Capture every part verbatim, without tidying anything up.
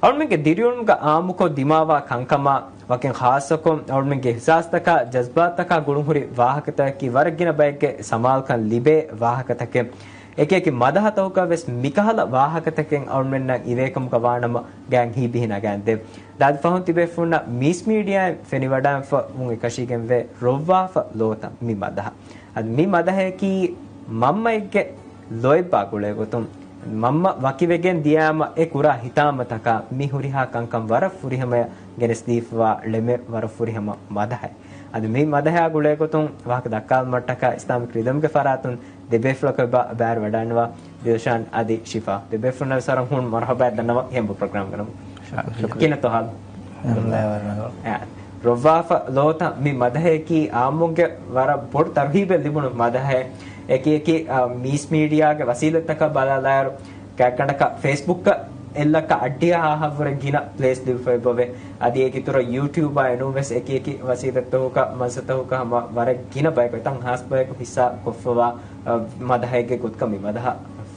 އަޅުމެންގެ ދިރިއުޅުމުގަ އާއްމުކޮށް ދިމާވާ ކަންކަމާ، ވަކިން ޚާއްޞަކޮށް އަޅުމެންގެ އިޙްސާސްތަކާ ޖަޒްބާތަކާ ގުޅުންހުރި ވާހަކަތަކަކީ ވަރަށް ގިނަ ބައެއްގެ ސަމާލުކަން ލިބޭ ވާހަކަތަކެއް. އެކި އެކި މަދަހަތަކުގަ ވެސް މިކަހަލަ ވާހަކަތަކެއް އަޅުމެންނަށް އިވޭކަމުގަ ވާނަމަ ގާތް ހީބިހި ނަގާންދޭ. ދާދި ފަހުން ތިބޭފުންނަށް މީސް މީޑިއާއިން ފެނިވަޑާންފަ ވުން އެކަށީގެންވޭ ރޮއްވާފަ ލޯތަ މި މަދަހަ. އަދި މި މަދަހަޔަކީ މަންމައެއްގެ ލޯތްބާ ގުޅޭގޮތުން، މަންމަ ވަކިވެގެން ދިޔާމަ އެ ކުރާ ހިތާމަތަކާ މި ހުރިހާ ކަންކަން ވަރަށް ފުރިހަމަޔަށް ގެނެސްދީފަވާ ޅެމެއް ވަރަށް ފުރިހަމަ މަދަހައެއް. އަދި މި މަދަހަޔާ ގުޅޭގޮތުން ވާހަކަ ދައްކާލުމަށްޓަކާ އިސްލާމިކް ރިދަމްގެ ފަރާތުން ދެބޭފުޅަކު އެބަ ބައިވެރިވަޑައިންނަވާ ދިލްޝާން އަދި ޝިފާ. ދެބޭފުޅުންނަށް ވެސް ވަރަށް ހޫނު މަރުޙަބާ ދަންނަވަން ހެންބު ޕްރޮގްރާމްގަ ނަމަ. ކިހިނެއްތޯ ޙާލު؟ އަލްޙަމްދުލިއްލާހް ވަރަށް ރަނގަޅު. އާ، ރޮއްވާފަ ލޯތަ މި މަދަހަޔަކީ އާއްމުންގެ ވަރަށް ބޮޑު ތަރުހީބެއް ލިބުނު މަދަހައެއް. އެކި އެކި، އާ، މީސް މީޑިއާގެ ވަސީލަތްތަކަށް ބަލާލާއިރު، ގާތްގަނޑަކަށް ފޭސްބުކަށް އެއްލައްކަ އައްޑިހަ ހާހަށްވުރެ ގިނަ ޕްލޭސް ލިބިފައި އެބަވޭ. އަދި އޭގެ އިތުރަށް ޔޫޓިއުބާ އެނޫން ވެސް އެކި އެކި ވަސީލަތްތަކުގަ މަންސަތަކުގަ ހަމަ ވަރަށް ގިނަ ބަޔަކު އެތަން ހާސް ބަޔަކު ހިއްސާ ކޮށްފަވާ، އަ، މަދަހައެއްގެ ގޮތުގަ މި މަދަހަ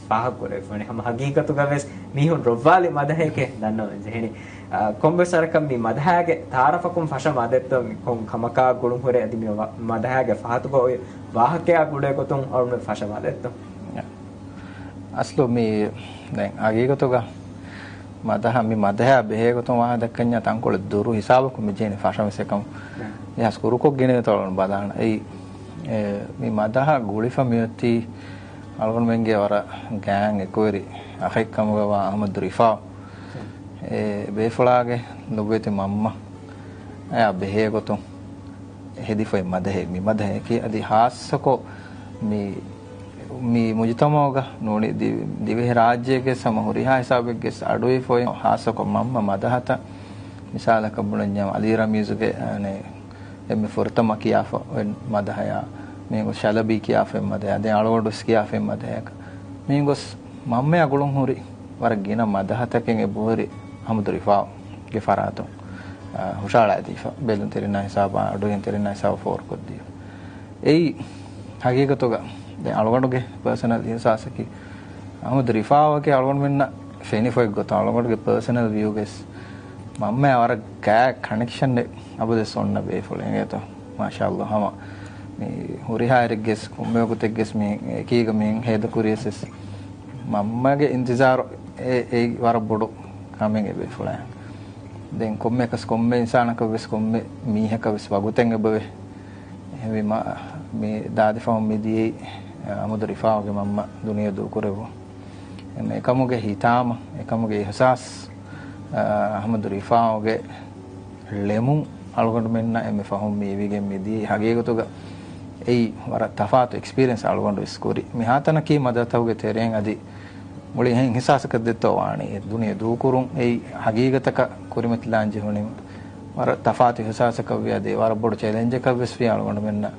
ފާހަގަކުރެވިފަވަނީ. ހަމަ ހަގީގަތުގަ ވެސް މީހުން ރޮއްވާލި މަދަހައެކޭ ދަންނަވަން ޖެހެނީ. އަ، ކޮންމެސް ވަރަކަށް މި މަދަހާގެ ތައާރަފަކުން ފަށަމާ ދެއްތޯ، މި ކޮން ކަމަކާ ގުޅުން ހުރޭ އަދި މި ވަ-، މަދަހާގެ ފަހަތުގަ އޮތް ވާހަކަޔާ ގުޅޭ ގޮތުން އަޅުމެން ފަށަމާ ދެއްތޯ؟ އަސްލު މި ދެން ހަގީގަތުގަ މަދަހަ، މި މަދަހަ ބެހޭ ގޮތުން ވާހަކަ ދައްކަންޏާ ތަންކޮޅެއް ދުރު ހިސާބަކުން މި ޖެހެނީ ފަށަން ވެސް އެކަމު. އެ ހަސް ކުރުކޮށް ގިނަ ތޮޅުން ބަލާނަ. އެއީ، އެ، މި މަދަހަ ގުޅިފަ މިއޮތީ އަޅުގަނޑުމެންގެ ވަރަށް ގާތް އެކުވެރި އަޚެއްކަމުގަ ވާ އަޙްމަދު ރިފާ. އެ ބޭފުޅާގެ ލޮބުވެތި މަންމަ އެއާ ބެހޭ ގޮތުން ހެދިފައި މަދަހެއް، މި މަދަހައަކީ އަދި ހާއްސަކޮށް މި، މި މުޖުތަމަޢުގަ ނޫނީ ދި-، ދިވެހި ރާއްޖޭގެ ހަމަ ހުރިހާ ހިސާބެއްގެ އަޑުއިފޮއި ހާއްސަކޮށް މަންމަ މަދަހަތައް މިސާލަކަށް ބުނަންޏާ އަލީ ރަމީޒުގެ، އަނެ، އެންމެ ފުރަތަމަ ކިޔާފަ އޮތް މަދަހަޔާ، މީގޮސް ޝަލަބީ ކިޔާފަ އޮތް މަދަހަޔާ، ދެން އަޅުގަނޑުވެސް ކިޔާފަ އޮތް މަދަހަޔަކަށް މީގޮސް މަންމަޔާ ގުޅުން ހުރި ވަރަށް ގިނަ މަދަހަތަކެއް އެބަހުރި އަޙްމަދު ރިފާގެ ފަރާތުން، އަ، ހުށަހަޅައިދީފަ. ބެލުންތެރިންނާ ހިސާބާ، އަޑުއެހިންތެރިންނާ ހިސާބަށް ފޯރުކޮށްދީފަ. އެއީ ހަގީގަތުގަ ދެން އަޅުގަނޑުގެ ޕާސަނަލް އިޙްސާސަކީ، އަޙްމަދު ރިފާއަކީ އަޅުގަނޑުމެންނަށް ފެނިފައި ގޮތަށް އަޅުގަނޑުގެ ޕާސަނަލް ވިއުގައި ވެސް މަންމަޔާ ވަރަށް ގާތް ކަނެކްޝަނެއް އަބަދުވެސް އޮންނަ ބޭފުޅެއް އިނގޭތޯ. މާޝާﷲ، ހަމަ މި ހުރިހާ އިރެއްގެސް ކޮންމެ ވަގުތެއްގެސް މި އެކީގަ މިހެން ހޭދަކުރިޔަސް ވެސް މަންމަގެ އިންތިޒާރު އެ، އެއީ ވަރަށް ބޮޑު ކަމެއް އެބޭފުޅާ. ދެން ކޮންމެއަކަސް ކޮންމެ އިންސާނަކަށް ވެސް ކޮންމެ މީހަކަށް ވެސް ވަގުތެއް އެބަވޭ. އެހެންވީމަ މި ދާދި ފަހުން މިދިޔައީ އަޙްމަދު ރިފާގެ މަންމަ ދުނިޔެ ދޫކުރެއްވުން. އެކަމުގެ ހިތާމަ، އެކަމުގެ އިޙްސާސް، އަ، އަޙްމަދު ރިފާގެ ޅެމުން އަޅުގަނޑުމެންނަށް އެންމެ ފަހުން މި އިވިގެން މިދިޔައީ. ހަގީގަތުގަ އެއީ ވަރަށް ތަފާތު އެކްސްޕީރިއެންސް އަޅުގަނޑު ވެސް ކުރި. މިހާތަނަކީ މަދަހަތަކުގެ ތެރެއިން އަދި މުޅި އެހެން އިޙްސާސަކަށް ދެއްތޯ ވާނީ. އެ ދުނިޔެ ދޫކުރުން އެއީ ހަގީގަތަކަށް ކުރިމަތިލާން ޖެހުނީމަ ވަރަށް ތަފާތު އިޙްސާސަކަށްވި އަދި ވަރަށް ބޮޑު ޗެލެންޖަކަށް ވެސް ވި އަޅުގަނޑުމެންނަށް.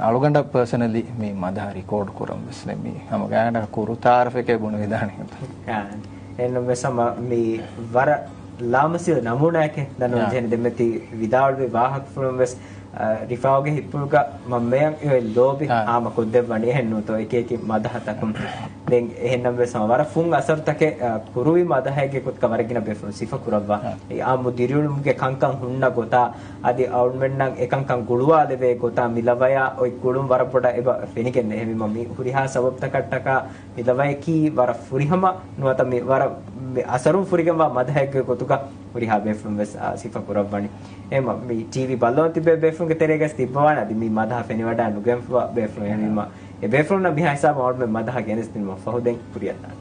އަޅުގަނޑަށް ޕާސަނަލީ މި މަދަހަ ރިކޯޑް ކުރަން ވެސް ނެ މީ ހަމަ ގާތްގަނޑަކަށް ކުރު ތައާރަފެކޭ ބުނެވިދާނެ. އާ، އެހެންނަމަވެސް ހަމަ މި ވަރަށް ލާމަސީލު ނަމޫނާއެކޭ ދަންނަވަން އާ. ޖެހެނީ. ދެންމެ ތި ވިދާޅުވި ވާހަކަފުޅުން ވެސް، އަ، ރިފާގެ ހިތްޕުޅުގަ މަންމަޔަށް އޮތް ލޯބި އާ. ހާމަކޮށްދެއްވަނީ އެހެން ނޫންތޯ އެކި އެކި މަދަހަތަކުން. ދެން އެހެންނަމަވެސް ހަމަ ވަރަށް ފުން އަސަރުތަކެއް، އަ، ކުރުވި މަދަހައެއްގެ ގޮތުގަ ވަރަށް ގިނަ ބޭފުޅުން ސިފަ ކުރައްވާ. އާ. އެ އާއްމު ދިރިއުޅުމުގެ ކަންކަން ހުންނަ ގޮތާ، އަދި އަޅުމެންނަށް އެކަންކަން ގުޅުވާލެވޭ ގޮތާ މި ލަވަޔާ އޮތް ގުޅުން ވަރަށް ބޮޑަށް އެބަ ފެނިގެން. އެހެންވީމަ މި ހުރިހާ ސަބަބުތަކަށްޓަކާ މި ލަވަޔަކީ ވަރަށް ފުރިހަމަ ނުވަތަ މި ވަރަށް މި އަސަރުން ފުރިގެންވާ މަދަހެއްގެ ގޮތުގަ ހުރިހާ ބޭފުޅުން ވެސް، އާ، ސިފަ ކުރައްވަނީ. އެހެންވީމަ މި ޓީވީ ބައްލަވަން ތިބޭ ބޭފުޅުންގެ ތެރޭގަސް ތިއްބަވާނެ އަދި މި މަދަހަ ފެނިވަޑާ ނުގެންފަވާ ބޭފުޅުން. އެހެންވީމަ އެ ބޭފުޅުންނަށް މިހާ ހިސާބު އަޅުމެން މަދަހަ ގެނެސްދިނުމަށް ފަހު ދެން ކުރިއަށްދާނެ.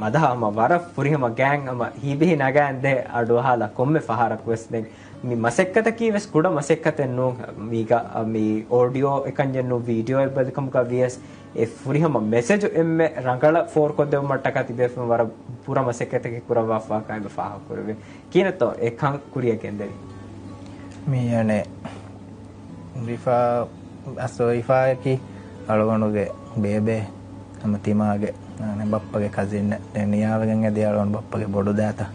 މަދަހަ ހަމަ ވަރަށް ފުރިހަމަ ގާތް ހަމަ ހީބިހި ނަގާންދޭ އަޑުއަހާލާ ކޮންމެ ފަހަރަކުވެސް ދެން މި މަސައްކަތަކީ ވެސް ކުޑަ މަސައްކަތެއް ނޫން. މީގަ މި އޯޑިއޯ އެކަންޏެއް ނޫން، ވީޑިއޯއެއް ބަލިކަމުގަ ވިޔަސް އެ ފުރިހަމަ މެސެޖު އެންމެ ރަނގަޅަށް ފޯރުކޮށްދެވުމަށްޓަކާ ތިބޭފުޅުން ވަރަށް ބުރަ މަސައްކަތެއް ކުރައްވާފަވާކަން އެބަ ފާހަގަކުރެވޭ. ކިހިނެއްތޯ އެ ކަން ކުރިއަށް ގެންދެވީ؟ މި އަނެއް ރިފާ، އަސްލު ރިފާއަކީ އަޅުގަނޑުގެ ބޭބެ ހަމަ ތިމާގެ، އަނެއް ބައްޕަގެ ކަޒިން ނިޔާވެގެން އެދި އަޅުގަނޑު ބައްޕަގެ ބޮޑުދައިތަ.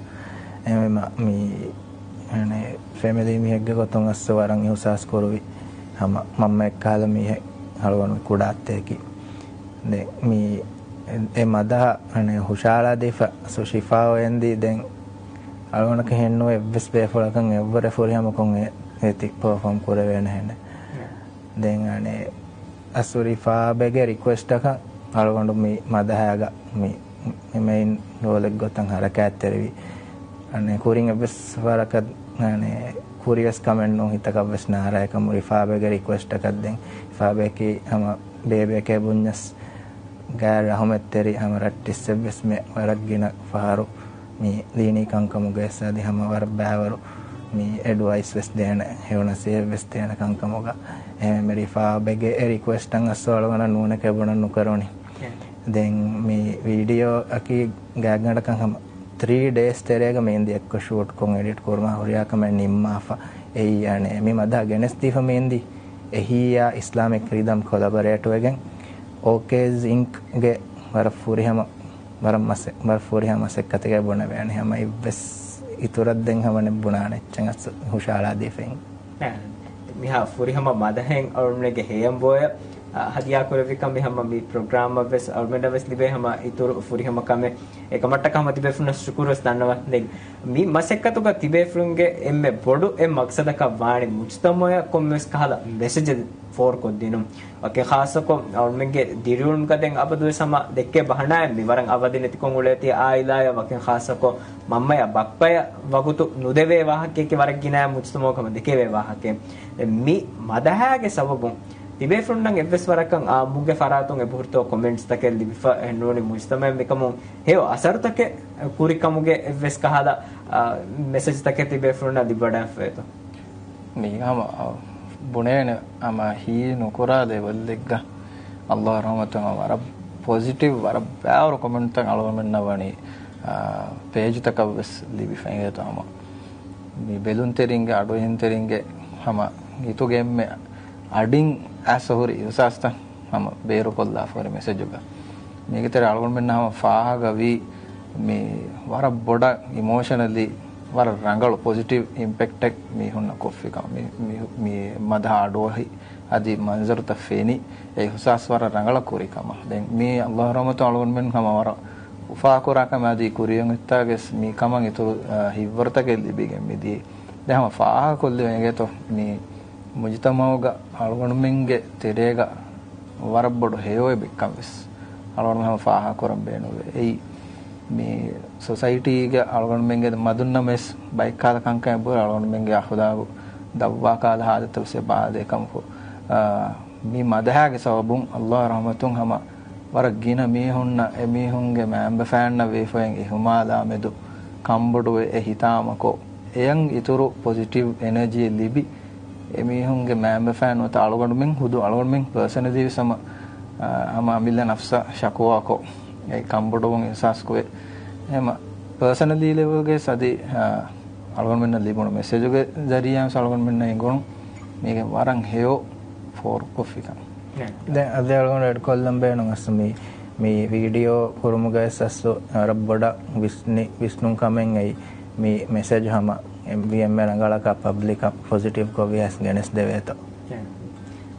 އެހެންވީމަ މި، އަނެއް ފެމިލީ މީހެއްގެ ގޮތުން އަސްލު ވަރަށް އިހުސާސް ކުރުވި ހަމަ މަންމައެއްކަހަލަ މީހެއް އަޅުގަނޑުގެ ކުޑަ އައްތައަކީ. ދެން މި އެ މަދަހަ، އަނެއް ހުށަހަޅާދީފަ އަސްލު ޝިފާ އޮތް އެންދީ ދެން އަޅުގަނޑަކަށް ހެންނުވޭ އެއްވެސް ބޭފުޅަކަށް އެއްވަރެއް ފުރިހަމަކޮށް އެ-، އެތި ޕަރފޯމް ކުރެވޭނެ ހެނެއް. ދެން އަނެއް އަސް ރިފާބެގެ ރިކުއެސްޓަކަށް އަޅުގަނޑު މި މަދަހާގަ މި، މި މެއިން ރޯލެއް ގޮތަށް ހަރަކާތްތެރިވި. އަނެއް ކުރިން އެއްވެސް ވަރަކަށް އަނެއް ކުރިވެސް ކަމެއް ނޫން ހިތަކަށްވެސް ނާރާއެކަމު ރިފާބެގެ ރިކުއެސްޓަކަށް ދެން ރިފާބެއަކީ ހަމަ ބޭބެއަކޭ ބުންޏަސް ގާތް ރަހުމަތްތެރި ހަމަ ރައްޓިއްސެއްވެސް މެ ވަރަށް ގިނަ ފަހަރު މި ދީނީ ކަންކަމުގައި ސާދި ހަމަ ވަރަށް ބާވަރު މި އެޑްވައިސް ވެސް ދޭނެ، ހެޔޮ ނަސޭހަތް ވެސް ދޭނެ ކަންކަމުގަ. އެހެން މި ރިފާބެގެ އެ ރިކުއެސްޓަށް އަސް އަޅުގަނޑަށް ނޫނެކޭ ބުނަން ނުކެރުނީ. ދެން މި ވީޑިއޯ އަކީ ގާތްގަނޑަކަށް ހަމަ ތްރީ ޑޭސް ތެރޭގަ މޭންދި އެއްކޮށް ޝޫޓްކޮށް އެޑިޓް ކުރުމާ ހުރިހާ ކަމެއް ނިންމާފަ. އެއީ އަނެއް މި މަދަހަ ގެނެސްދީފަ މޭންދީ އެހީއާ އިސްލާމިކް ރިދަމް ކޮލަބަރޭޓްވެގެން އޯކޭޒް އިންކްގެ ވަރަށް ފުރިހަމަ ވަރަށް މަސެ-، ވަރަށް ފުރިހަމަ މަސައްކަތެއްގައި ބުނެވޭނެ. ހަމަ އެއްވެސް އިތުރަށް ދެން ހަމަ ނެއް ބުނާނެ އެއްޗެއް އަސް ހުށަހަޅާދީފައިން. މިހާ ފުރިހަމަ މަދަހެއް އަޅުމެންގެ ހެޔަންބޮއެ، އަ، ހަދިޔާ ކުރެއްވިކަން މި ހަމަ މި ޕްރޮގްރާމަށް ވެސް އަޅުމެންނަށް ވެސް ލިބޭ ހަމަ އިތުރު ފުރިހަމަ ކަމެއް. އެކަމަށްޓަކައި ހަމަ ތިބޭފުޅުންނަށް ޝުކުރު ވެސް ދަންނަވަން. ދެން މި މަސައްކަތުގަ ތިބޭފުޅުންގެ އެންމެ ބޮޑު އެއް މަގްސަދަކަށް ވާނީ މުޖުތަމައަށް ކޮންމެވެސް ކަހަލަ މެސެޖެއް ފޯރުކޮށްދިނުން. ވަކިން ޚާއްޞަކޮށް އަޅުމެންގެ ދިރިއުޅުމުގަ ދެން އަބަދުވެސް ހަމަ ދެއްކޭ ބަހަނާއެއް މި ވަރަށް އަވަދި ނެތިކޮށް އުޅޭތީ އާއިލާއަށް ވަކިން ޚާއްޞަކޮށް މަންމަޔާ ބައްޕަޔަށް ވަގުތު ނުދެވޭ ވާހަކައަކީ ވަރަށް ގިނަ މުޖުތަމައުގަ ހަމަ ދެކެވޭ ވާހަކައެއް. މި މަދަހާގެ ސަބަބުން ތިބޭފުޅުންނަށް އެއްވެސް ވަރަކަށް އާއްމުގެ ފަރާތުން އެބަހުރިތޯ ކޮމެންޓްސްތަކެއް ލިބިފަ އެއްނޫނީ މުޖުތަމައެއް މިކަމުން ހެޔޮ އަސަރުތަކެއް ކުރިކަމުގެ އެއްވެސް ކަހަލަ، އާ، މެސެޖްތަކެއް ތިބޭފުޅުންނަށް ލިބިވަޑައިފައޭތޯ؟ މީގަ ހަމަ، އަ، ބުނޭނެ ހަމަ ހީ ނުކުރާ ލެވެލްއެއްގަ އައްލާހު ރަޙްމަތުން ވަރަށް ޕޮޒިޓިވް، ވަރަށް ބާވަރު ކޮމެންޓްތައް އަޅުގަނޑުމެންނަށް ވަނީ، އަ، ޕޭޖުތަކަށް ވެސް ލިބިފައި އިނގޭތޯ ހަމަ. މި ބެލުންތެރިންގެ، އަޑުއެހުންތެރިންގެ ހަމަ ހިތުގެ އެންމެ އަޑިން އައިސް ހުރި އިހުސާސްތައް ހަމަ ބޭރުކޮށްލާފަ ހުރި މެސެޖުގަ. މީގެ ތެރޭ އަޅުގަނޑުމެންނަށް ހަމަ ފާހަގަވީ މި ވަރަށް ބޮޑަށް އިމޯޝަނަލީ ވަރަށް ރަނގަޅު ޕޮޒިޓިވް އިމްޕެކްޓެއް މީހުންނަށް ކޮށްފިކަމަށް. މި، މި، މި މަދަހަ އަޑުއެހި އަދި މަންޒަރުތައް ފެނި އެ އިހުސާސް ވަރަށް ރަނގަޅަށް ކުރި ކަމަށް. ދެން މީ އައްލާހު ރަޙްމަތު އަޅުގަނޑުމެން ހަމަ ވަރަށް އުފާކުރާ ކަމެއް އަދި ކުރިއަށް އޮތްތާގެސް މި ކަމަށް އިތުރު، އަ، ހިތްވަރުތަކެއް ލިބިގެން މިދިޔައީ. ދެން ހަމަ ފާހަގަކޮށްލެވޭ އިނގޭތޯ މި މުޖުތަމައުގަ އަޅުގަނޑުމެންގެ ތެރޭގަ ވަރަށް ބޮޑު ހެޔޮއެއް ބިއްކަން ވެސް އަޅުގަނޑުމެން ހަމަ ފާހަގަކުރަން ބޭނުންވޭ. އެއީ މި ސޮސައިޓީގެ އަޅުގަނޑުމެންގެ މަދުންނަމަވެސް ބައެއްކާލަ ކަންކަމެއް ބުރެ އަޅުގަނޑުމެންގެ އަޚުލާގު ދަށްވާ ކާލަ ހާލަތަށް ވެސް ބާދޭ ކަމަކު. އާ، މި މަދަހާގެ ސަބަބުން އައްލާހު ރަޙްމަތުން ހަމަ ވަރަށް ގިނަ މީހުންނަށް އެމީހުންގެ މައިންބަފައިންނަށް ވެފައިން އިހުމާލާ މެދު ކަންބޮޑުވެ އެ ހިތާމަކޮށް، އެޔަށް އިތުރު ޕޮޒިޓިވް އެނަޖީއެއް ލިބި، އެމީހުންގެ މައިންބަފައިން ނުވަތަ އަޅުގަނޑުމެން ހުދު އަޅުގަނޑުމެން ޕާސަނަލީ ވެސް ހަމަ، އާ، ހަމަ އަމިއްލަ ނަފްސަށް ޝަކުވާކޮށް، އެ ކަންބޮޑުވުން އިހްސާސްކުރޭ. އެހެމަ ޕާސަނަލީ ލެވެލްގެ ސަދި، އާ، އަޅުގަނޑުމެންނަށް ލިބުނު މެސެޖުގެ ޒަރީއާ ވެސް އަޅުގަނޑުމެންނަށް އެނގުނު މީގެ ވަރަށް ހެޔޮ ފޯރުކޮށްފިކަން. ދެން އަދި އަޅުގަނޑު އެޑް ކޮށްލަން ބޭނުން އަސް މި، މި ވީޑިއޯ ކުރުމުގައި އަސް ވަރަށް ބޮޑަށް ވިސްނި، ވިސްނުން ކަމެއް އެއީ މި މެސެޖް ހަމަ އެ ވީ އެންމެ ރަނގަޅަކަށް ޕަބްލިކަށް ޕޮޒިޓިވްކޮށް ވިޔަސް ގެނެސްދެވޭތޯ.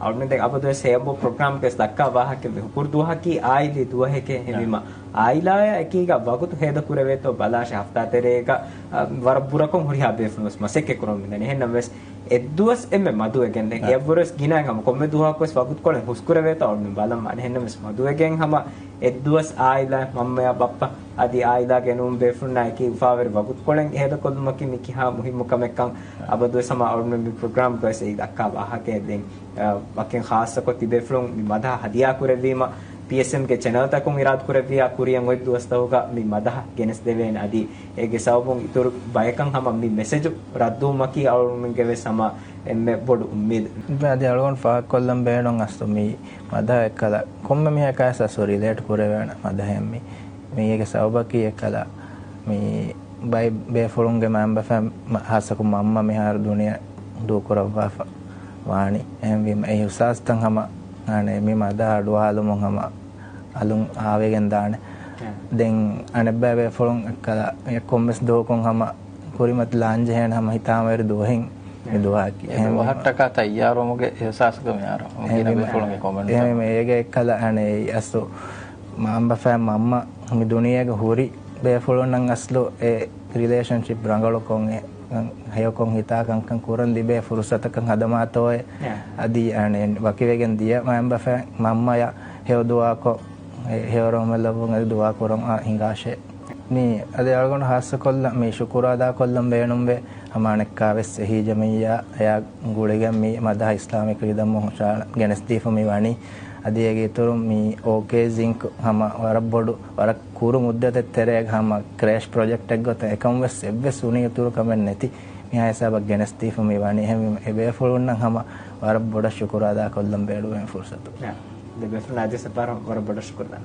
އަޅުގަނޑު ދެން އަބަދުވެސް ހެޔަނބޯ ޕްރޮގްރާމްގެ ދައްކާ ވާހަކަ މި ހުކުރު ދުވަހަކީ އާއިލީ ދުވަހެކޭ. އެހެންވީމަ އާއިލާއާ އެކީގަ ވަގުތު ހޭދަކުރެވޭތޯ ބަލާށޭ ހަފްތާ ތެރޭގަ، އަ، ވަރަށް ބުރަކޮށް ހުރިހާ ބޭފުޅުން ވެސް މަސައްކަތް ކުރަމުން މިދަނީ. އެހެންނަމަވެސް އެއްދުވަސް އެންމެ މަދުވެގެން ދެން އެއަށްވުރެސް ގިނައިން ހަމަ ކޮންމެ ދުވަހަކުވެސް ވަގުތުކޮޅެއް ހުސްކުރެވޭތޯ އަޅުމެން ބަލަމާ. އެހެންނަމަވެސް މަދުވެގެން ހަމަ އެއްދުވަސް އާއިލާ މަންމަޔާ ބައްޕަ އަދި އާއިލާގެ ނޫން ބޭފުޅުންނާ އެކީ އުފާވެރި ވަގުތުކޮޅެއް ހޭދަކޮށްލުމަކީ މި ކިހާ މުހިއްމު ކަމެއްކަން އަބަދުވެސް ހަމަ އަޅުމެން މި ޕްރޮގްރާމްގަވެސް އެއީ ދައްކާ ވާހަކައެއް. ދެން، އަ، ވަކިން ޚާއްޞަކޮށް ތިބޭފުޅުން މި މަދަހަ ހަދިޔާ ކުރެއްވީމަ، ޕީއެސްއެމްގެ ޗެނަލްތަކުން އިރާދަކުރެއްވިޔާ ކުރިއަށް އޮތް ދުވަސްތަކުގަ މި މަދަހަ ގެނެސްދެވޭނެ އަދި އޭގެ ސަބަބުން އިތުރު ބަޔަކަށް ހަމަ މި މެސެޖު ރައްދުވުމަކީ އަޅުގަނޑުމެންގެ ވެސް ހަމަ އެންމެ ބޮޑު އުއްމީދު. އަދި އަޅުގަނޑު ފާހަގަކޮށްލަން ބޭނުން އަސްލު މި މަދަހަ އެއްކަލަ ކޮންމެ މީހަކާ އަސް ރިލޭޓް ކުރެވޭނެ މަދަހެއް މި. މީގެ ސަބަބަކީ އެއްކަލަ މި ބައެއް ބޭފުޅުންގެ މައިންބަފައިން މަ-، ހާއްސަކޮށް މަންމަ މިހާރު ދުނިޔެ ދޫކުރައްވާފަ ވާނީ. އެހެންވީމަ އެ އިހުސާސްތައް ހަމަ، އަނެއް މި މަދަހަ އަޑުއަހާލުމުން ހަމަ އަލުން އާވެގެން ދާނެ. އެ. ދެން އަނެއްބައި ބޭފުޅުން އެއްކަލަ އެ ކޮންމެސް ދުވަހަކުން ހަމަ ކުރިމަތި ލާންޖެހޭނެ ހަމަ ހިތާމަވެރި ދުވަހެއް މި އެ. ދުވަހަކީ. އެ އެހެންވީމަ ދުވަހަށްޓަކާ ތައްޔާރުވުމުގެ އިހުސާސްގަ މިހާރު ހަމަ ގިނަ އެހެންވީމަ ބޭފުޅުންގެ ކޮމެންޓް އެހެންވީމަ އޭގެ އެއްކަލަ އަނެއް އަސްލު މަންބަފައި މަންމަ މި ދުނިޔޭގަ ހުރި ބޭފުޅުންނަށް އަސްލު އެ ރިލޭޝަންޝިޕް ރަނގަޅުކޮށް، އެ ހެޔޮކޮށް ހިތާ ކަންކަން ކުރަން ލިބޭ ފުރުސަތަކަށް ހަދަމާތޯއޭ. އަދި އަނެއް ވަކިވެގެން ދިޔަ މައިންބަފައިން މަންމަޔަށް ހެޔޮ ދުޢާކޮށް، އެ ހެޔޮ ރަހުމަތް ލައްވަން އަދި ދުޢާ ކުރަން އާ ހިނގާށޭ. މި އަދި އަޅުގަނޑު ހާއްސަކޮށްލަން މި ޝުކުރު އަދާކޮށްލަން ބޭނުންވޭ ހަމަ އަނެއްކާވެސް އެހީ ޖަމިއްޔާ އެއާ ގުޅިގެން މި މަދަހަ އިސްލާމިކް ރިދަމު ހުށަހަޅަން ގެނެސްދީފަ މި ވަނީ. އަދި އޭގެ އިތުރުން މި އޯކޭ ޒިންކް ހަމަ ވަރަށް ބޮޑު، ވަރަށް ކުރު މުއްދަތެއް ތެރޭގަ ހަމަ ކްރޭޝް ޕްރޮޖެކްޓެއް ގޮތަށް އެކަމްވެސް އެއްވެސް އުނި އިތުރު ކަމެއް ނެތި މިހާ ހިސާބަށް ގެނެސްދީފަ މި ވަނީ. އެހެންވީމަ އެ ބޭފުޅުންނަށް ހަމަ ވަރަށް ބޮޑަށް ޝުކުރު އަދާކޮށްލަން ބޭނުންވޭ ފުރުސަތު. ދެ ބޭފުޅުން އަދިވެސް އެއްބާރު ވަރަށް ބޮޑަށް ޝުކުރު ދަން.